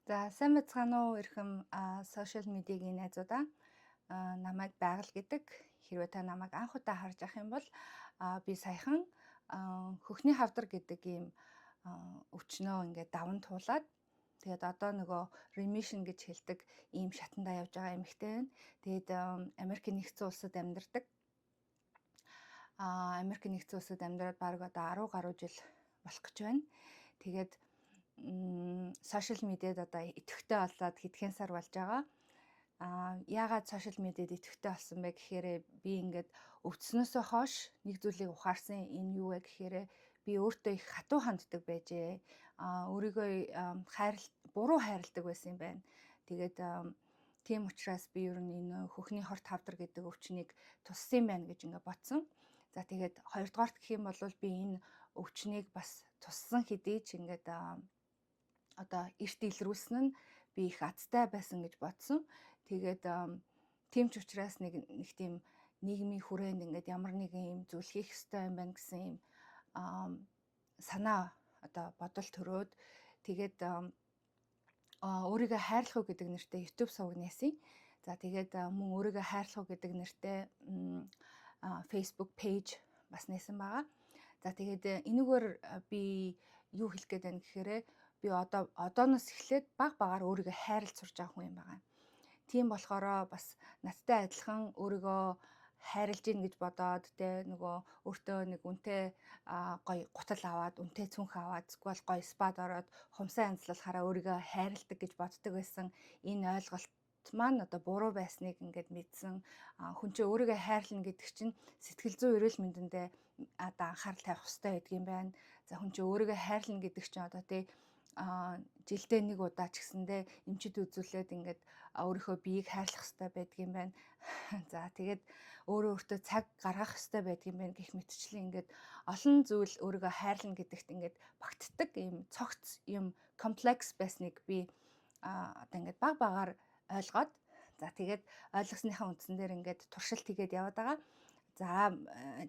За, сайн байцгаана уу, эрхэм social media-гийн найзуудаа. Намайг Байгаль гэдэг. Хэрвээ та намайг анх удаа харж ах юм бол би саяхан хөхний хавдар гэдэг ийм өвчнөө ингээд даван туулаад, тэгээд одоо нөгөө remission гэж хэлдэг ийм шатандаа явж байгаа эмэгтэй байна. Тэгээд Америкийн Нэгдсэн Улсад амьдардаг. Америкийн Нэгдсэн Улсад амьдраад бараг одоо 10 гаруй жил болох гэж байна. Тэгээд social media-д одоо идэвхтэй болоод хэдхэн сар болж байгаа. Яагаад social media-д идэвхтэй болсон бэ гэхээр би ингээд өвдснөөсөө хойш нэг зүйлийг ухаарсан. Энэ юу вэ гэхээр би өөртөө их хатуу ханддаг байжээ. Өөрийгөө хайрл буруу хайрладаг байсан юм байна. Тэгээд тийм учраас би ер нь энэ хөхний хорт хавдар гэдэг өвчнийг туссан юм байна гэж ингээд бодсон. За, тэгээд хоёрдугаарт гэх юм бол би энэ өвчнийг бас туссан хэдий ч ингээд одоо эрт илрүүлсэн нь би их азтай байсан гэж бодсон. Тэгээд тийм ч учраас нэг тийм нийгмийн хүрээнд ингээд ямар нэгэн юм зүйл хийх ёстой юм байна гэсэн юм санаа, одоо бодол төрөөд, тэгээд өөрийгөө хайрлах уу гэдэг нэртэй YouTube суваг нээсэн. За, тэгээд мөн өөрийгөө хайрлах уу гэдэг нэртэй Facebook page бас нээсэн байгаа. За, тэгээд энүүгээр би юу хэлэх гээд байна гэхээр би одоо одооноос эхлээд баг багаар өөрийгөө хайрлаж сурж байгаа хүн юм байна. Тийм болохоор бас надтай адилхан өөрийгөө хайрлаж гин гэж бодоод, те, нөгөө өөртөө нэг үнэтэй гоё гутал аваад, үнэтэй цүнх аваад, эсвэл гоё spa-д ороод хумсаа янзлуулахаараа өөрийгөө хайрладаг гэж боддог байсан энэ ойлголт маань одоо буруу байсныг ингээд мэдсэн. Хүн чинь өөрийгөө хайрлана гэдэг чинь сэтгэл зүйн эрүүл мэндэндээ одоо анхаарал тавих хэрэгтэй байдаг юм байна. За, хүн чинь өөрийгөө хайрлана гэдэг чинь одоо, тий, жилдээ нэг удаа ч гэсэндээ эмчид үзүүлээд ингээд өөрийнхөө биеийг хайрлах хэрэгтэй байдаг юм байна. За, тэгээд өөрөө өөртөө цаг гаргах хэрэгтэй байдаг юм байна гэх мэтчлэн ингээд олон зүйл өөрийгөө хайрлана гэдэгт ингээд багтдаг ийм цогц юм, комплекс байсныг би одоо ингээд баг багаар ойлгоод, за, тэгээд ойлгосныхаа үндсэн дээр ингээд туршилт хийгээд яваад байгаа. За,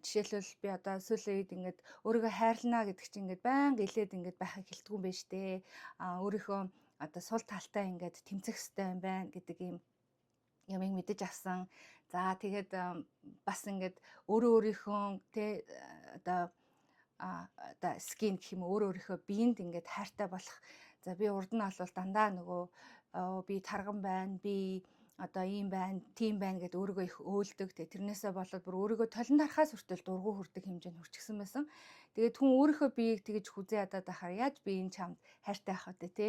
жишээлбэл, би одоо сүүлийн үед ингээд өөрийгөө хайрлана гэдэг чинь ингээд байнга илээд ингээд байхыг хэлдэггүй юм байна штэ. Өөрийнхөө одоо сул талтай ингээд тэмцэх хэрэгтэй юм байна гэдэг ийм юмыг мэдэж авсан. За, тэгээд бас ингээд өөрөө өөрийнхөө, тэ, одоо skin гэх юм, өөрөө өөрийнхөө биед ингээд хайртай болох. За, би урд нь бол дандаа нөгөө би тарган байна, би одоо ийм байна, тийм байна гэд өөрийгөө их өөлдөг. Тэгээ тэрнээсээ болоод бүр өөрийгөө толон дарахаас хүртэл дургүй хүрдэг хэмжээнд хүрчихсэн байсан. Тэгээд хүн өөрийнхөө биеийг тэгэж хүзээ ядаад байхаар яаж би энэ чамд хайртай байх вэ, те?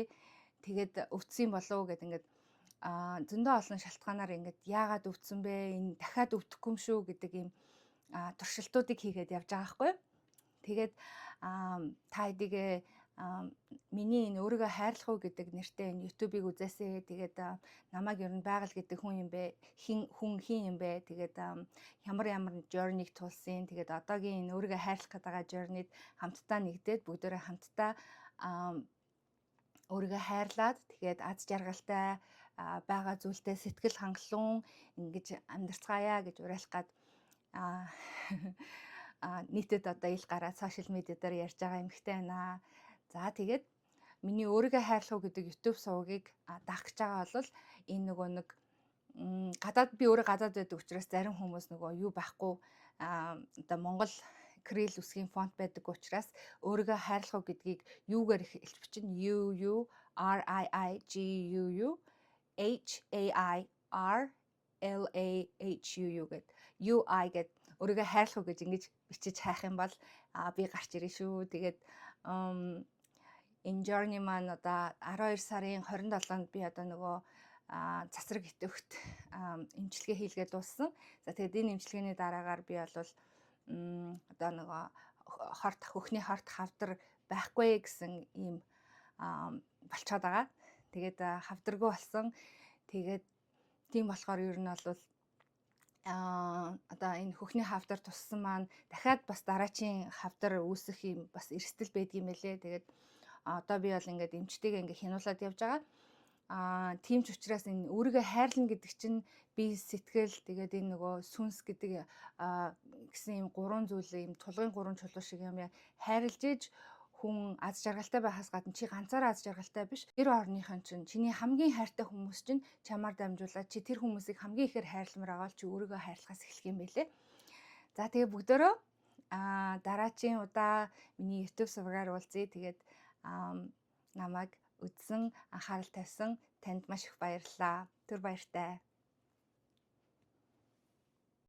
Тэгээд өвдсөн болов уу гэд ингээд зөндөө олон шалтгаанаар ингээд яагаад өвдсөн бэ? Энэ дахиад өвдөхгүй юм шүү гэдэг ийм туршилтуудыг хийгээд явж байгаа байхгүй. Тэгээд та хэдийгээ миний энэ өөрийгөө хайрлах уу гэдэг нэртэй энэ YouTube-ыг үзээсэй. Тэгээд намайг ер нь Байгаль гэдэг хүн юм бэ? Хин хүн хин юм бэ? Тэгээд ямар ямар journey-г тулсан. Тэгээд одоогийн энэ өөрийгөө хайрлах гэдэг байгаа journey-д хамтдаа нэгдээд, бүгдээрээ хамтдаа өөрийгөө хайрлаад, тэгээд аз жаргалтай, байгаа зүйлтэй сэтгэл хангалуун ингэж амьдарцгаая гэж уриалах гад нийтэд одоо ил гараад social media дээр ярьж байгаа эмэгтэй байна. За, тэгээд миний өөрийгөө хайрлах уу гэдэг YouTube сувгийг дагах гэж байгаа бол энэ нөгөө нэг гадаад, би өөрөө гадаад байдаг учраас зарим хүмүүс нөгөө юу байхгүй, одоо Монгол кирилл үсгийн фонт байдаг учраас өөрийгөө хайрлах уу гэдгийг юугаар их бичнэ? U U R I I G U U H A I R L A H U U гэд, U I гэд өөрийгөө хайрлах уу гэж ингэж бичиж хайх юм бол би гарч ирнэ шүү. Тэгээд энэ journey маань одоо 12 сарын 27-нд би одоо нөгөө цацраг идэвхт эмчилгээ хийлгээд дууссан. За, тэгээд энэ эмчилгээний дараагаар би бол одоо нөгөө хорт хөхний хорт хавдар байхгүй гэсэн ийм болцоод байгаа. Тэгээд хавдаргүй болсон. Тэгээд тийм болохоор ер нь бол одоо энэ хөхний хавдар туссан маань дахиад бас дараачийн хавдар үүсэх юм бас эрсдэл байдгийм байлээ. Тэгээд одоо би бол ингээд эмчтэйгээ ингээд хянуулаад явж байгаа. Тийм ч учраас энэ өөрийгөө хайрлана гэдэг чинь бие, сэтгэл, тэгээд энэ нөгөө сүнс гэдэг гэсэн юм гурван зүйл, юм тулгын гурван чулуу шиг юм хайрлаж иж Хүн аз жаргалтай байхаас гадна чи ганцаараа аз жаргалтай биш. Гэр орныхон чинь, чиний хамгийн хайртай хүмүүс чинь чамаар дамжуулаад, чи тэр хүмүүсийг хамгийн ихээр хайрламаар байгаа бол чи өөрийгөө хайрлахаас эхлэх юм байлээ. За, тэгээ бүгдөө дараачийн удаа миний YouTube сувгаар уулзъя. Тэгээд намайг үзсэн, анхаарал тавьсан танд маш их баярлалаа. Түр баяртай.